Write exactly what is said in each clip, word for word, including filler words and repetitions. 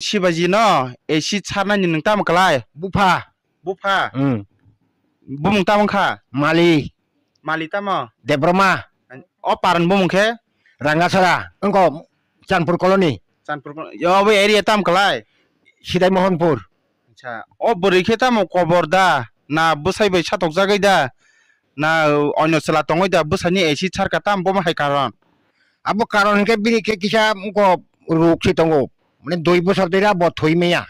Sibaji no A C charnani nwng tamo kwlai? Bupha. Bupha? Hmm. Bumung tamo wngkha? Mali. Mali tamo? Debroma. O paran bumung khe? Rangasara. Wngkho Chanpur Colony. Chanpur Colony. Yo, abo area tamo kwlai? Sidai Mohanpur. Acha, o bwrwi khe tamo kobor da? Na bwsai bai satokjagwi da? Na oino chwla tongwi da? Bwsani A C charka tamo bomo hai karon? Abo karon hinkhe bini khe kisa wngkho ruk se tongo. Mane dui bosor dera bo thwi maya.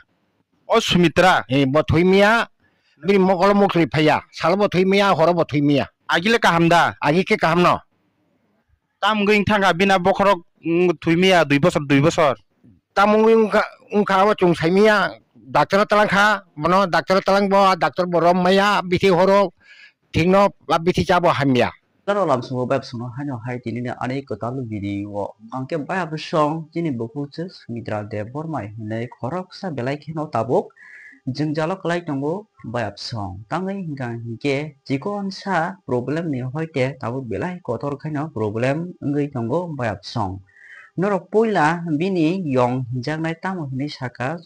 O Sumitra? Eh, bo thwi maya. Bini mokolo mukri phaiya. Salo bo thwi maya, horo bo thwi maya. Agile kaham da? Agi khe kaham no. Tam wngwi thangkha bina bokhorok, mm, thwi maya dui bosor, dui bosor. Tam wngwi wngkha, wngkha abo chwng sai maya. Doctor talang kha, bono doctor talang bo, doctor bo rom maya, bithi horo thikno ba bithi chabo hamya. Taro lamsongo bai bwswngno haino hai tini ani kwtal video o. Ang khe bai bwswng chini bukhuk se Sumitra Debbarma hinwi khoroksa belai kheno tabuk jwngjalo kwlai tongo bai bwswng. Tangwi hwnkha hinkhe chikonsa problem ni hoite tabuk belai kotor khaino problem wngwi tongo bai bwswng. Norok puila bini yong hinjaknai tamo hinwi saka,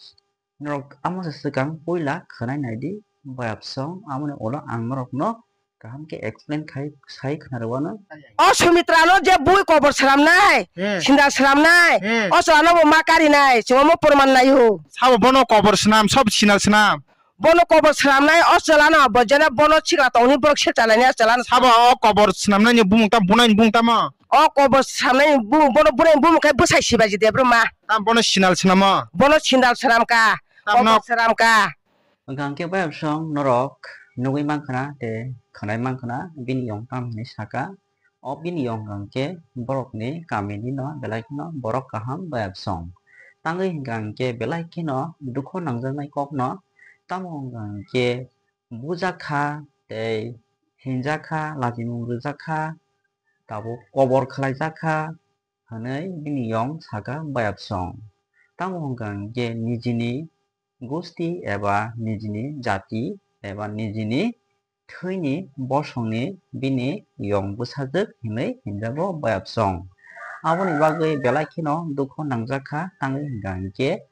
norok amo se swkang puila khwnai naidi, bayapsong amoni ulo ang norokno kaham khe explain khai sai khna rwano. O Sumitra no je bui kobor sramnai, hmm, sindal sramnai, hmm, o chwla no bo ma karinai, chwngno mo porman nai ho. Sabo bono kobor swnam, sob sindal swnam. Bono kobor swnamnai o chwla no, bo jene bono sikla tongni borok sil chalaini o chwla no. Sabo o kobor swnamnai ni bumung tam, bunai ni bumung tamo? O kobor swnamnai ni bumung, bono bunai ni bumung khe bwsai Sibaji Debbarma. Tam bono sindal swnamo? Bono sindal swnam ka, tamno kobor swnam ka. Hwnkha hwnkhe bayapsong norok nugwi mankha na tei khwnai mankha na bini yong tam hinwi saka. O bini yong hwnkha hwnkhe borokni kamini no belai kheno borok kaham bayapsong. Tangwi hwnkha hwnkhe belai kheno dukho nangjaknai kokno, tamo hwnkha hwnkhe bujakha tei hinjakha, lachimung rwjakha, tabuk kobor khlaijakha hwnwi bini yong saka bayapsong. Tamo hwnkha hwnkhe nijini gusti eba nijini jati eba nijini thwini bosongni bini yong bwsajwk hinwi hinjago bayapsong. Aboni bagwi belai kheno dukho nangjakha, tangwi hwnkha hwnkhe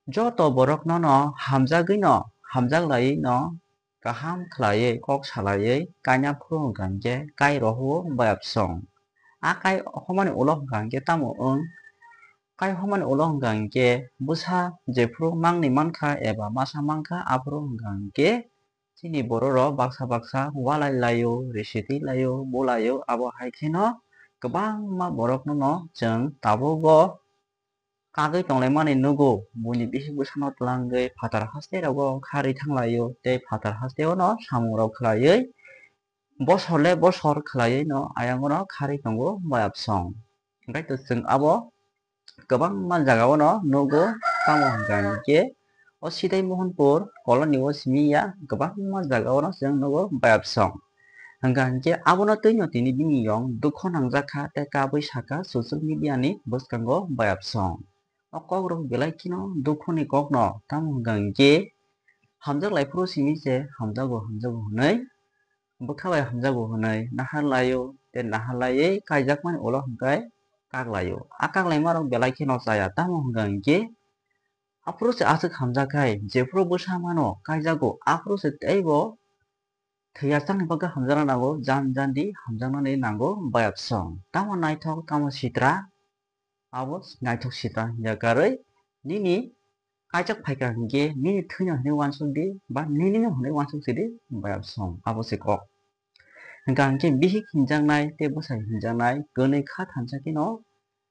joto borokno no hamjagwi no, hamjak laiwi no, kaham khlaiwi kok salaiwi kaina phuru hwnkha hwnkhe kai rohoro bayapsong. A kai homani ulo hwnkha hwnkhe tamo wng? Kai homani ulo hwnkha hwnkhe bwsa jephuru mangni mankha eba masa mankha, aphuru hwnkha hwnkhe chini borok rok baksa baksa walai laio, risiti laio, bulaio, abo hai kheno kwbangma borokno no chwng tabukbo kagwi tonglaimani nugo. Buini bihik bwsano twlangwi phatar haste rogo kharwi thanglaio tei phatar hasteo no samung rok khlaiwi bosor le bosor khlaiwi no ayang no kharwi tongo bayapsong. Hwnkhe to chwng abo kwbangma jagao no nugo, tamo hwnkha hwnkhe o Sidai Mohanpur colony o simi ya, kwbangma jagao no chwng nugo bayapsong. Hwnkha hwnkhe abono twino tini bini yong dukho nangjakha tei kabui saka social media ni bwskango bayapsong. O kokrok belai kheno dukhoni kokno, tamo hwnkha hwnkhe hamjak lai phuru simi se hamjago, hamjago hwnwi, bwkha bai hamjago hwnwi nahar laio, tei nahar laiwi kaijakmani ulo hwnkhe kak laio. A kak laimarok belai kheno chaya, tamo hwnkha hwnkhe aphuru se aswk hamjak khai, jephuru bwsa mano kaijago, aphuru se teibo thwiya changni bagwi hamjakna nango, jan jan di hamjaknani nango bayapsong. Tamo naithok, tamo sitra, abo naithok sitra hwnjakarwi nini kaijak phaikha hwnkhe nini thwino hwnwi uansuk di ba ninino hwnwi uansuk sidi, bayapsong abo se kok. Hwnkha hwnkhe bihik hinjaknai tei bwsai hinjaknai kwnwi kha thansa kheno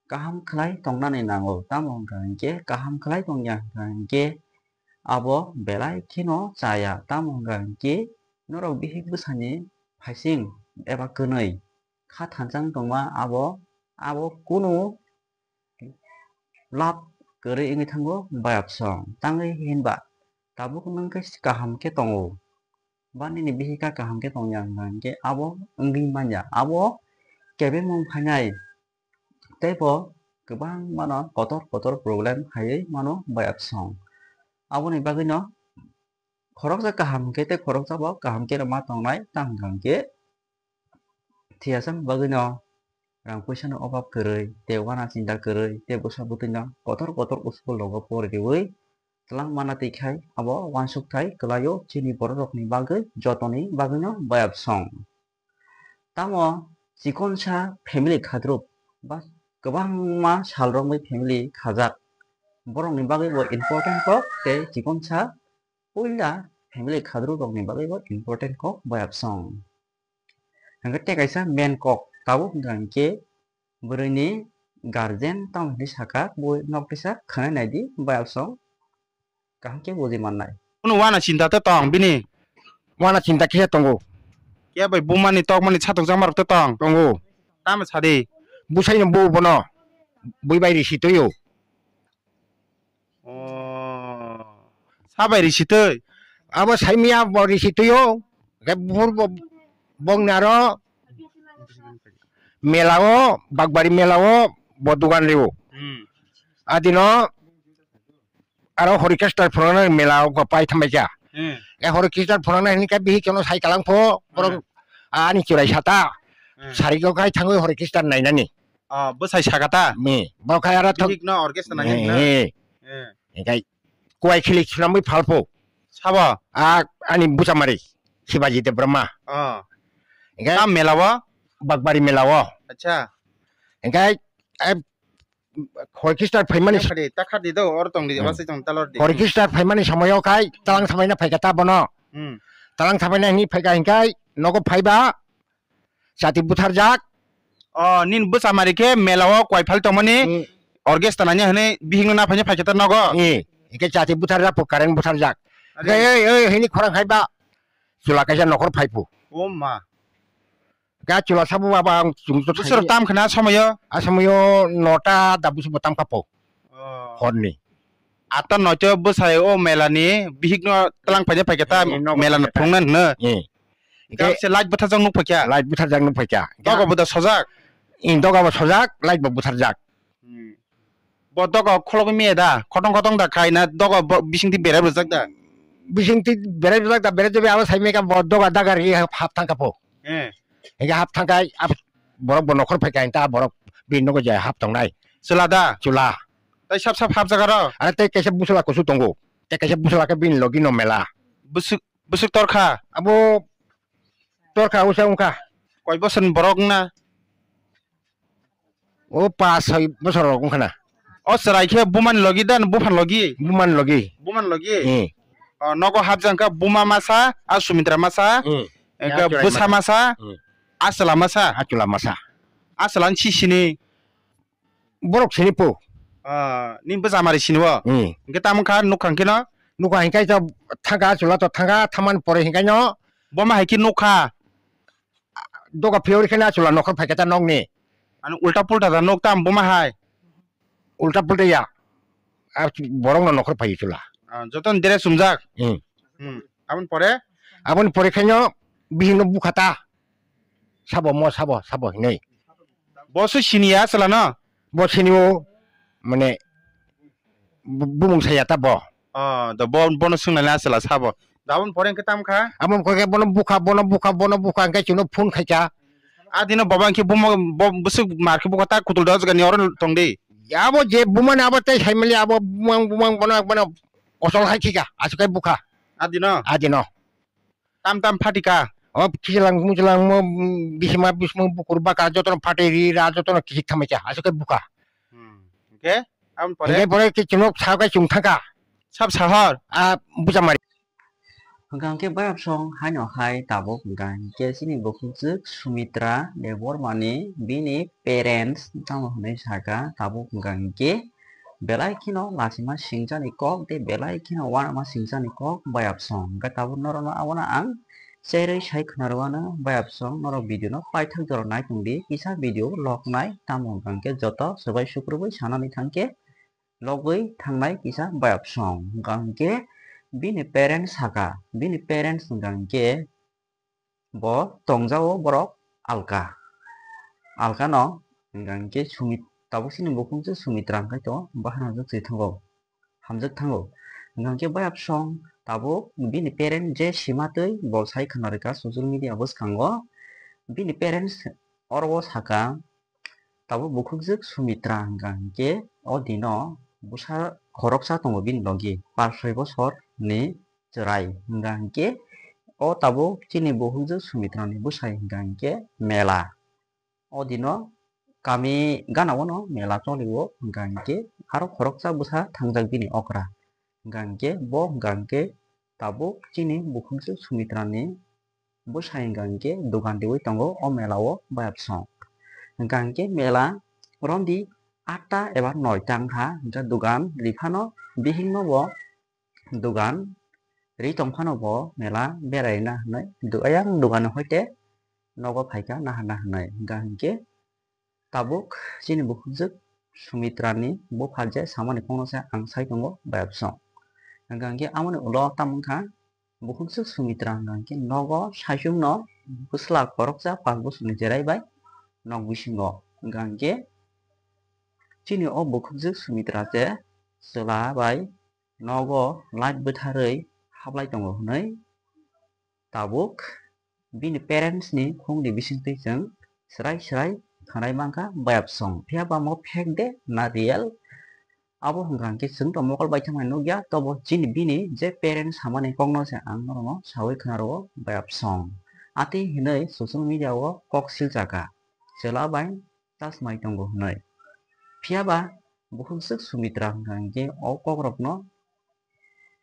kaham khlai tongnani nango, tamo hwnkha hwnkhe kaham khlai tongya hwnkha hwnkhe abo belai kheno chaya, tamo hwnkha hwnkhe norok bihik bwsani phaising eba kwnwi kha thansa wng tongma abo, abo kunu lab kwrwi wngwi thango bayapsong. Tangwi hinba tabuk nwng khe kaham khe tongo ba nini bihik kha kaham khe tongya hwnkha hwnkhe abo wngwi manya, abo kebengmung phainai teibo kwbangmano kotor kotor problem haiwi mano bayapsong. Aboni bagwino khoroksa kaham khe tei khoroksa bo kaham khe ma tongnai, tamo hwnkha hwnkhe thiyasani bagwino rang puisa no obab kwrwi, tei uana chinta kwrwi, tei bwsa bwtwi no kotor kotor school rogo pori riwi twlang mana twi khai abo uansuk thai kwlaio chini borok rokni bagwi, jotoni bagwi no bayapsong. Tamo chikonsa family khadruk ba kwbangma sal romwi family khajak, borokni bagwi bo important kok tei chikonsa puila family khadruk rokni bagwi bo important kok bayapsong. Hingke tei kaisa main kok tabuk hingka hingke bwrwini guardian tamo hinwi saka, bo nok kisa khwnai naidi, bayapsong kaham khe buji mannai. Kunu wana chinta te tong bini. Wana chinta khe tongo. Khe bai bumani tokmani satok jakma rok te tong. Tongo. Tamo sadi. Busaino bo bono. Bui bai risi tuyo. Oh. Sabai risi twi. Abo saimia bo risi tuyo. Khe buphur bo bong naro. Melao, Bakbari melao bo dugan riwo. Hmm. Adino aro Horikestar phurana mela o pai thambai kha. Hmm. E Horikestar phurana hini khe bihik chono sai kalang pho, borok Hmm. ani churai sata. Hmm. Sari go khai thangwi Horikestar nainani. Ah, bwsai sakata? Mi, bo khai aro thok Bihik no orchestra nainani na? Eh, Eh. Engkai kuai khili sunamwi phalpho. Sabo? A ani buchamari Shibaji Debbarma. Oh. Engkai Tam mela o? Bakbari mela o. Acha. Engkai, eh, Horikestar phaimani Takhadi, takhadi do, or tong di, Hmm. abasai tong talor di. Horikestar phaimani somoyo khai talang samaina phaikha ta bono. Hmm. Talang samaina hini phaikha hingkai nogo phaiba chati butharjak. Oh, nin bwchamari khe mela o kwai phal tongmani Hmm. orchestra nanya hwnwi bihikno naphanya phaikha ta nogo. Hmm. Hingke chati butharjak po current butharjak. Are. Hingke ei, ei, hini khorang khaiba chula kaisa nokhor phaipu. Oh ma. Ga chula sabo baba ang chwng to Busur thangwi. Tam khna somoyo? A somoyo nota da busu bo tam kapo. Oh. Horni. Atta noito bwsai o mela ni bihik no tlang paide paikhe ta Eh, nogo mela no paikhe ta. Phungnai hwno. Eh. Gam Ge- se light bwtharjak nuk paikha. Light bwtharjak nuk paikha. Dogo bo da sojak. In dogo bo sojak, light bo bwtharjak. Hmm. Bo dogo khologwi miya da, khotong khotong da khai na dogo bo bising ti berai bwjak da. Bising ti berai bwjak da, berai jabi abo sai meka bo doga dagar ri hap thang kapo. Eh. Ega hap thang kai, ab-, borok bo nokhor phai kai ta borok bini nogo je hap tongnai. Chwla da? Chwla. Tai sap sap hap jaga ro? Are tei kaisa busla kusu tongo. Tei kaisa busla ke bini logi no mela. Busuk, busuk torkha? Abo torkha usa ungkha. Koi bosor ni borok wngna? O pas soi bosor rok wngkha na. O chwrai khe bumani logi da, buphani logi? Bumani logi. Bumani logi? Hmm. O, nogo hapjak kha buma masa, a Sumitra masa, Hmm. engkhe A chwrai bwsa masa. Masa, Hmm. a chwla masa. A chwla masa. A chwla ni si sini? Borok sini po. Ah, ni bwsa mari sini bo? Hmm. Engkhe tamo kha nukha hwnkhe no? Nukha hwnkhe to thangkha, a chwla to thangkha, thaman pore hwnkhe no. Boma hai khe nukha? Doga phiyori khe na chwla nokhor phaikha ta nokni. Ani ulta pulta da nok tam boma hai. Ulta pulta ya. A borok no nokhor phai chwla. Ah, joto ni dress sumjak. Hmm. Hmm. Aboni pore? Aboni pore khe no bihik no bukha ta. Sabo mo sabo, sabo hinwi. Bo se sini ya chwla no? Bo sini o, mane, bu-, bumung saya ta bo. Oh, do bo, bono swngnai na chwla sabo. Dabon pore hwnkhe tam kha? Abo hwnkhe bono bukha, bono bukha, bono bukha, hwnkhe chwngno phone khaikha. A dino baba hwnkhe bumo, bo, bwswk mar khe bukha ta kutul dos gani oro tong di. Abo je bumani abo tei saimali abo bumang, bumang bono, bono kosol hai khika, aswk khai bukha. A dino? A dino. Tam tam phatika? O khichilang muchilang mo, mm, bisima bismung bukur baka jotono phatwi ri ra jotono kichik thamai cha, aswk khai bukha. Hmm. Hwnkhe? Aboni pore? Hwnkhe pore kichino sakai chwng thangkha. Sab sahor? A, buchamari. Hwnkha hwnkhe bayapsong haino hai tabuk hwnkha hwnkhe chini bukhukjwk Sumitra Debbarmani bini parents tamo hwnwi sakha tabuk hwnkha hwnkhe belai kheno lachima singjani kok tei belai kheno uanama singjani kok bayapsong. Hwnkhe tabuk norokno abono ang cherwi sai khwnarwano bayapsong norok video no paithak jora nai tongdi kisa video log nai tamo hwnkha hwnkhe joto swbai sukrubwi sanani thangkhe logwi thangnai kisa bayapsong. Hwnkha hwnkhe bini parents sakha, bini parents hwnkha hwnkhe bo tongjao borok alka. Alkano hwnkha hwnkhe Sumit-, tabuk chini bukhuk se Sumitra hwnkhe to bahanajak se thango, hamjak thango. Hwnkha hwnkhe bayapsong tabuk bini parent je simatwi bo sai khwnarikha social media bwskango. Bini parents oro o sakha, Tabuk bukhukjwk Sumitra hwnkha hwnkhe o dino bwsa khoroksa tongo bini logi, pash soi bosor ni chwrai hwnkha hwnkhe o tabuk chini bukhukjwk Sumitra ni bwsai hwnkha hwnkhe Mela. O dino kami gana o no mela choli o hwnkha hwnkhe aro khoroksa bwsa thangjak bini okra. Hwnkha hwnkhe bo hwnkha hwnkhe tabuk chini bukhukjwk Sumitra ni bwsai hwnkha hwnkhe dogan riwi tongo o mela o bayapsong. Hwnkha hwnkhe mela romdi atta eba noita wngkha, hwnkhe dogan riphano bihikno bo dogan ri tongphano bo mela beraina hwnwi do-, ayang dogan hoite nogo phaikha naharna hwnwi. Hwnkha hwnkhe tabuk chini bukhukjwk Sumitra ni bupha je samani kokno se ang sai tongo bayapsong. Hwnkha hwnkhe amoni ulo tamo wngkha bukhukjwk Sumitra hwnkha hwnkhe nogo saichung no bwsla khoroksa pash bosorni cherai bai nok bisingo. Hwnkha hwnkhe chini o bukhukjwk Sumitra se chwla bai nogo light bwtharwi hablai tongo hwnwi tabuk bini parents ni khungni bisingtwi chwng swrai swrai khwnai mankha bayapsong. Phiya ba mo fake de na real? Abo hwnkha hwnkhe chwng to mokol baithang bai nukya, tobo chini bini je parents samani kokno se ang norokno sawi khwnarwo bayapsong. Atwi hinwi social media o kok silchakha, chwla bai tasmai tongo hwnwi. Phiya ba bukhukjwk Sumitra hwnkha hwnkhe o kokrokno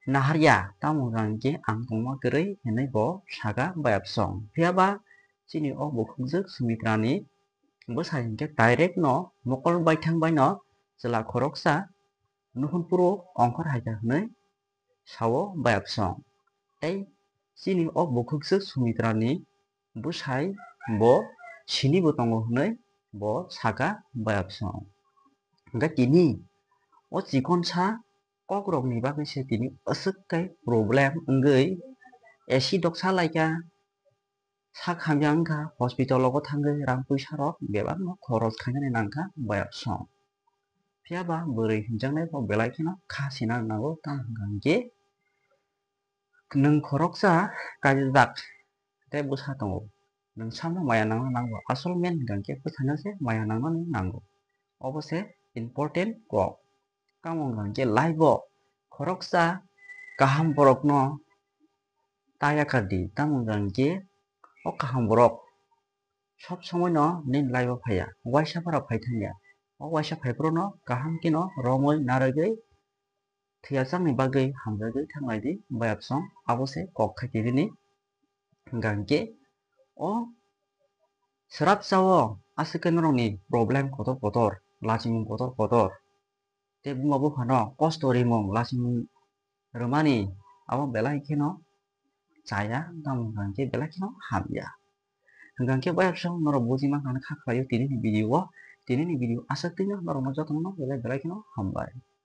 naharya, tamo hwnkha hwnkhe ang tongma kwrwi hinwi bo sakha bayapsong. Phiya ba chini o bukhukjwk Sumitra ni bwsai hwnkhe direct no mokol baithang bai no chwla khoroksa nukhung phuru ongkhor hai kha hwnwi sao bayapsong. Tei chini o bukhukjwk Sumitra ni bwsai bo sini bo tongo hwnwi bo sakha bayapsong. Hwnkhe tini o chikonsa kokrokni bagwi se tini aswk khe problem wngwi acid rok salaikha, sak hamya wngkha, hospital rogo thangwi rang puisa rok bebak no khoros khainani nangkha bayapsong. Phiya ba bwrwi hwnjaknai bo belai kheno kha sina nango, tamo hwnkha hwnkhe nwng khoroksa kaijak tei bwsa tongo, nwng samno maya nangna nango, asol main hwnkha hwnkhe bwsano se maya nangnani nango, obo se important kok. Tamo hwnkha hwnkhe life o khoroksa kaham borokno ta yakardi, tamo hwnkha hwnkhe o kaham borok sob somoi no nini life o phaiya, waisa phara phai thangya. O waisa phaiphuru no kaham kheno romwi narwgwi thwiyachakni bagwi hamjagwi thanglaidi bayapsong, abo se kok khai tini ni. Hwnkha hwnkhe o swrapsa o aswk khe norokni problem kotor kotor, lachimung kotor kotor tei buma buphano kosto rimung lachimung rwmani abo belai kheno chaya, tamo hwnkha hwnkhe belai kheno hamya. Hwnkha hwnkhe bayapsong norok buji mankha hwnwi kha khlaio tinini video o. Tinini video aswk twino norokno jotono belai belai kheno hambai.